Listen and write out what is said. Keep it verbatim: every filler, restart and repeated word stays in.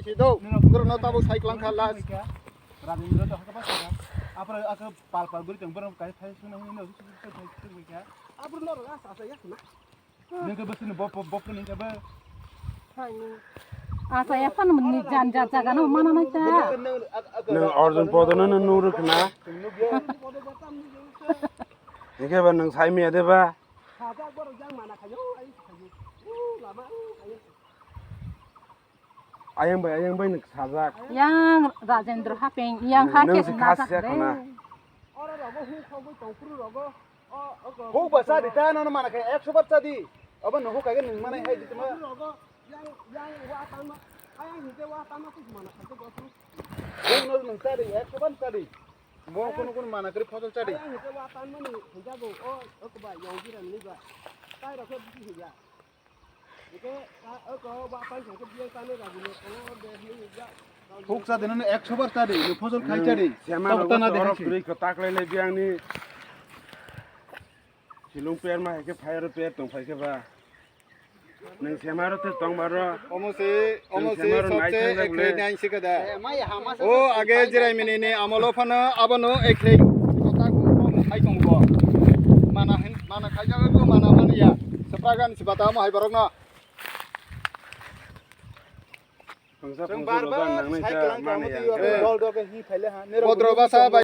Si do, borok no tabuk sai klang kha last. Rajendra to hakhe basa kha. Apra aka pal pal bwrwi tong borok kai phai sung nang nang sung sung sung sung kha. Abro no rasa asa yak na. Nang ke bwswk ni bop bop bop ni ke ba. Asa ya phan ni jan ja jaga no mana nai ta. Nang Arjun Podono no nuru khna. Nike ba nang sai miya de ba. Sajak borok jang mana khayo ai khayo. Lama ai. Ayang bai, ayang bai nwk sajak. Yang Rajendra hapeng, yang ha Nwng kes si khas najak ya de. Khana. Oro rogo hu khogwi tongphuru rogo. O, o, o, Hu ba chadi ta nono mana khe ekso bar chadi. Obo no hu kage nwng manai hai ditma. Rogo, yang, yang wa tanma, ayang hite wa tanma tis mana khato gosu. Hu no nwng chadi, ekso bar chadi. Mo kono kono mana kri phosol chadi. Ayang hite wa tanma ni hingga go, o, o, ba, yang jira ni ba. Tai rokhe bisi hingga. Huk chadi nani ekso bar chadi, ni phosol khai chadi. Sema Tok rogo tana de torok hasi. Twi ko taklai lai biang ni. Silung per ma hai khe fire per tong phai khe ba. Nang sema ro te tong baro. Omo se, omo se, Sema ro nai sobse thang ekre le. Nai sikada. O age jirai mini ni amolo phano abono ekre. Kota ko khai tong bo. Mana hin, mana khai jaga ko mana mani ya. Sepragan sibata mo hai borok no. Phangsa Chwng phangsa bar loba bar nang nai sai ta klang mani klang ya. Dol dol ke hi phaile ha. Bodro basa bai.